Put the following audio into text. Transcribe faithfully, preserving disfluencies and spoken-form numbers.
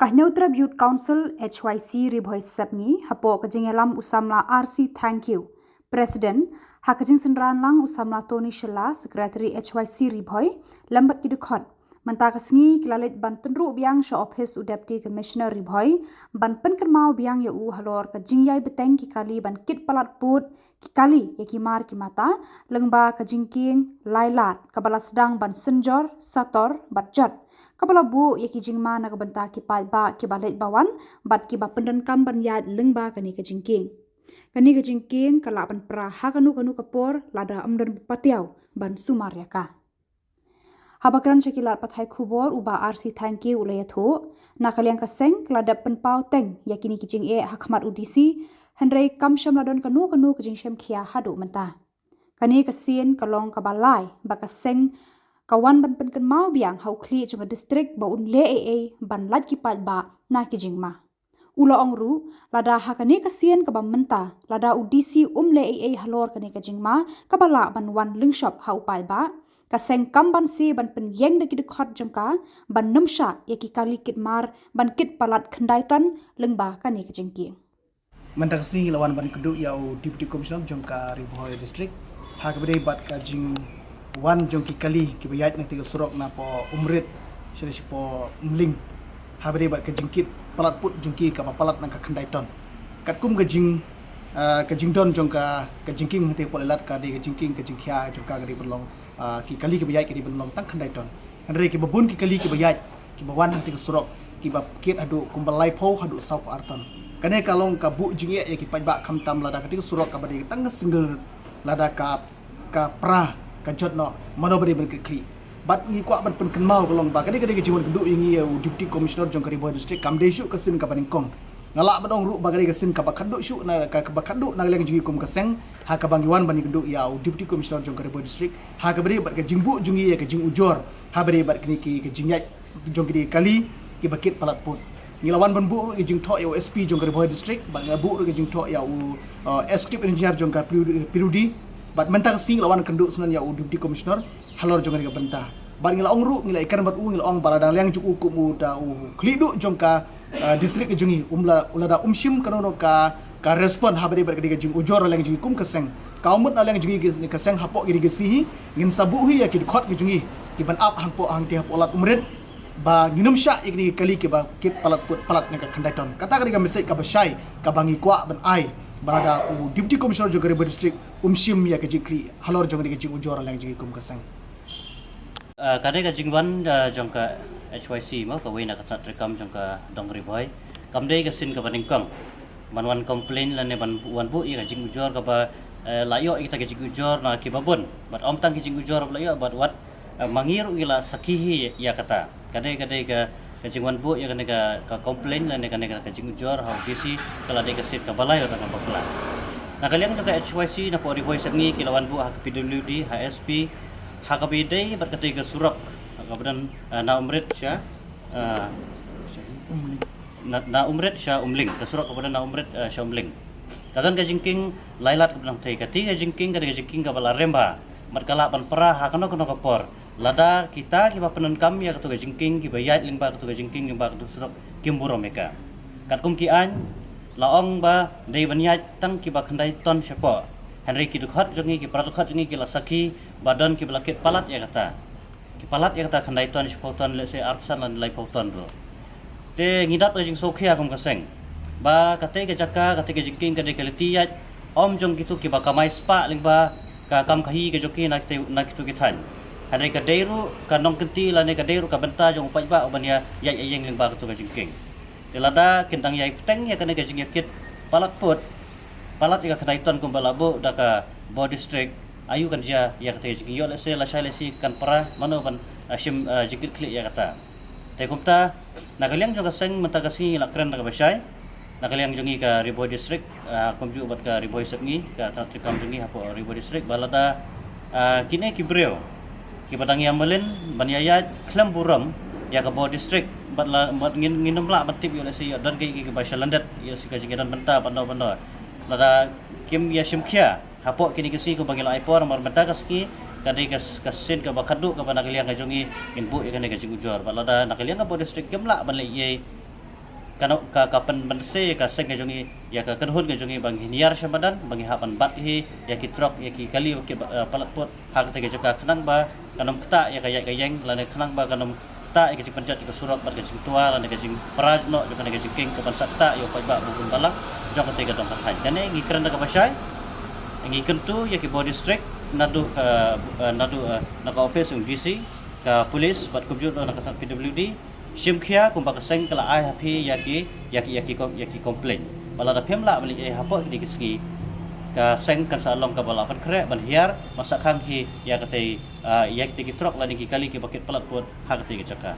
Ka Hynñiewtrep Youth Council H Y C Ri Bhoi Sepngi, hapoh ka jingïalam u samla R C Thangkhiew, President, ha ka jingsynran lang u samla Tony Shylla, Secretary H Y C Ri Bhoi, lem bad ki dkhot, mynta ka sngi ki la leit ban tynruh biang sha ophis u Deputy Commissioner Ri Bhoi, ban pynkynmaw biang ïa u halor ka jingïai bteng ki kali ban kit palat pud ki kali ïa ki mar ki mata, lyngba ka jingkieng lai lad kaba la sdang ban synjor, sator bad jot, kaba la buh ïa ki jingma na ka bynta ki paidbah kiba leit ba wan bad kiba pyndonkam ban ïaid lyngba kane ka jingkieng. Kane ka jingkieng ka lah ban pra ha kano kano ka por lada ym don ba patiaw ban sumar ïa ka. Haba kren sha ki lad pathai khubor, u Bah R C Thangkhiew u la ïathuh, na ka liang ka seng ka la dep pynpaw teng ïa kine ki jingeh ha khmat u D C, hynrei kam shym la don kano kano ka jingshemkhia haduh mynta. Kane ka sien ka long kaba lai ba ka seng ka wan ban pynkynmaw biang ha u khlieh jong ka district ba un leh ei ei ban lait ki paidbah na ki jingma. U la ong ruh, lada ha kane ka sien kaba mynta, lada u D C um leh ei ei halor kane ka jingma, kaba lah ban wan lyngshop ha u paidbah, ka seng kam ban sie ban pynïeng da ki dkhot jong ka, ban nym shah ïa ki kali kit mar, ban kit palat khyndai ton, lyngba kane ka jingkieng. Mynta ka sngi la wan ban kynduh ïa u Deputy Commissioner jong ka Ri Bhoi District, ha kaba dei bad ka jingwan jong ki kali kiba ïaid na kata ka surok napoh Umrit sha, shapoh Umling, ha kaba dei bad ka jingkit palat pud jong ki kaba palat na ka khyndai ton. Katkum ka jing, ah, ka jingdon jong ka, ka jingkieng hangtei hapoh Laitlad, ka dei ka jingkieng, ka jingkhia jong ka ka dei ban long, ah, ki kali kiba ïaid ka dei ban long tang khyndai ton. Hynrei kiba bun ki kali kiba ïaid, kiba wan hangtei ka surok, kiba kit haduh kumba laiphew haduh sawphew ar ton. Kane ka long ka buh jingeh ïa ki paidbah, khamtam lada katei ka surok kaba dei tang ka single, lada ka, ka pra, ka jot noh, mano ba dei ban kit khlieh. Bad ngi kwah ban pynkynmaw ka long ba ka dei, ka dei ka jingwan kynduh ïa ngi ïa u Deputy Commissioner jong ka Ri Bhoi District, kam dei shuh ka sien kaba nyngkong. Nga lah ban ong ruh ba ka dei ka sien kaba khatduh shuh na, ka, kaba khatduh na ka liang jong ngi kum ka seng, ha kaba ngi wan ban ïakynduh ïa u Deputy Commissioner jong ka Ri Bhoi District, ha kaba dei bad ka jingbud jong ngi ïa ka jingujor, ha kaba dei bad kine ki, ka jingïaid jong kine ki kali kiba kit palat pud. Ngi la wan ban buh ruh ïa ka jingthoh ïa u S P jong ka Ri Bhoi District, bad ngi la buh ruh ïa ka jingthoh ïa u, uh, Executive Engineer jong ka P W D, P W D, bad mynta ka sngi ngi la wan kynduh sngewbha ïa u Deputy Commissioner halor jong kane ka bynta. Bad ngi la ong ruh, ngi la ïakren bad u, ngi la ong ba lada na liang jong u kum u da u khlieh duh jong ka, uh, district ka jong ngi, um la, u lada um shim kano kano ka, ka respond ha kaba dei bad ka dei ka jingujor na liang jong ngi kum ka seng. Ka mut na liang jong ngi ka seng hapoh kine ki sngi hi, ngin sa buh hi ïa ki dkhot ki jong ngi, kiban ap hangpoh hangtei hapoh Lad Umrit, ba ngin nym shah ïa kine ki kali kiba kit palat pud palat na ka khyndai ton. Kata ka dei ka message kaba shai, kaba ngi kwah ban ai, ba lada u Deputy Commissioner jong ka Ri Bhoi District um shim ïa ka jingkhlieh halor jong kane ka jingujor na liang jong ngi kum ka seng. Ah, ka dei ka jingwan, ah, jong ka H Y C mo, kawei na ka tnat treikam jong ka dong Ri Bhoi. Kam dei ka sien kaba nyngkong ban wan complain lane ban wan buh ïa ka jingujor kaba, eh, la ïoh ïa kita ka jingujor na kiba bun. Bad ym tang ki jingujor ba la ïoh, bad wat, eh, ma ngi ruh ngi la sakhi hi ïa kata. Ka dei, ka dei ka, ka jingwan buh ïa kane ka, ka complain lane kane ka, ka jingujor ha u D C, ka la dei ka sien kaba lai na ka bakla. Na ka liang jong ka H Y C napoh Ri Bhoi Sepngi ki la wan buh ha ka P W D, ha S P, ha kaba ïadei bad katei ka surok, ha kaba don, eh, na Umrit sha, eh, na, na Umrit sha Umling, ka surok kaba don na Umrit, eh, sha Umling. Ka don ka jingkieng lai lad kaba don hangtei, katei ka jingkieng, ka dei ka jingkieng kaba la rem bha, bad ka lah ban pra ha kano kano ka por. Lada kita kiba pyndonkam ïa kato ka jingkieng, kiba ïaid lyngba kato ka jingkieng, lyngba kato ka surok, kim burom ïa ka. Katkum ki aiñ la ong ba dei ban ïaid tang kiba khyndai ton shapoh. Hynrei ki dkhot jong ngi, ki para dkhot jong ngi ki la sakhi ba don kiba la kit palat ïa kata. Ki palat ïa kata khyndai ton, shiphew ton, lehse arphew san lane laiphew ton ruh. Te ngi dap ka jingsngewkhia kum ka seng ba katei ka jaka, katei ka jingkieng ka dei ka lynti ïaid ym jong kito kiba kamai spah lyngba ka kam khaïi ka jong ki na kitei, na kito ki thaiñ. Hynrei ka dei ruh ka nongkynti lane ka dei ruh ka bynta jong u paidbah uban ïa ïaid ïa ïeng lyngba kato ka jingkieng. Te lada kin dang ïai bteng ïa kane ka jingïakit palat pud, palat ïa ka khyndai ton kumba la buh da ka Bhoi District, aïu kan jia ïa kata ka jingïoh, lehse lashai lashai kan pra, mano ban, ah, shim, ah, jingkit khlieh ïa kata. Te kumta, na ka liang jong ka seng mynta ka sngi la kren da kaba shai, na ka liang jong ngi ka Ri Bhoi District, ah, kumjuh bad ka Ri Bhoi Sepngi, ka tnat treikam jong ngi hapoh Ri Bhoi District, ba lada, ah, kine ki briew kiba dang ïa mlien ban ïa ïaid khlem burom ïa ka Bhoi District, bad la, bad ngin, ngin ym lah ban tip ïoh lehse ïoh don kiei kiei kiba sha lyndet ïoh shi ka jingïadon bynta bad no bad no. Lada kim ïa shim khia hapoh kine ki sngi kumba ngi la ai por, namar mynta ka sngi ka dei ka, ka sien kaba khatduh kaba na ka liang ka jong ngi ngin buh ïa kane ka jingujor. Bad lada na ka liang ka Bhoi District kim lah ban leh ei ei, ka no-, ka, ka pynbynse ïa ka seng ka jong ngi, ïa ka kynhun ka jong ngi ba ngin hiar sha madan, ba ngi hap ban bat hi ïa ki trok, ïa ki kali ba ki ba, eh, palat put ha katei ka jaka khnang ba kan ym ktah ïa ka ïaid ka ïeng, lane khnang ba kan ym ktah ïa ka jingpynjot ïa ka surok bad ka jingtwa lane ka jingpra noh jong kane ka jingkieng kaban sa ktah ïa u paidbah ba bun balang jong katei ka dong ka thaiñ. Kane ngi kren da kaba shai, ngi kyntu ïa ki bor district naduh ka, eh, naduh, eh, na ka office jong D C, ka police bad kumjuh na ka P W D, shim khia kumba ka seng ka la ai ha phi ïa ki, ïa ki, ïa ki com-, ïa ki complaint. Ba lada phim lah ban leit ei hapoh kine ki sngi, ka seng kan sa long kaba la pynkhreh ban hiar, ban sa khang hi ïa katei, ah, ïa kitei ki trok lane ki kali kiba kit palat put ha katei ka jaka.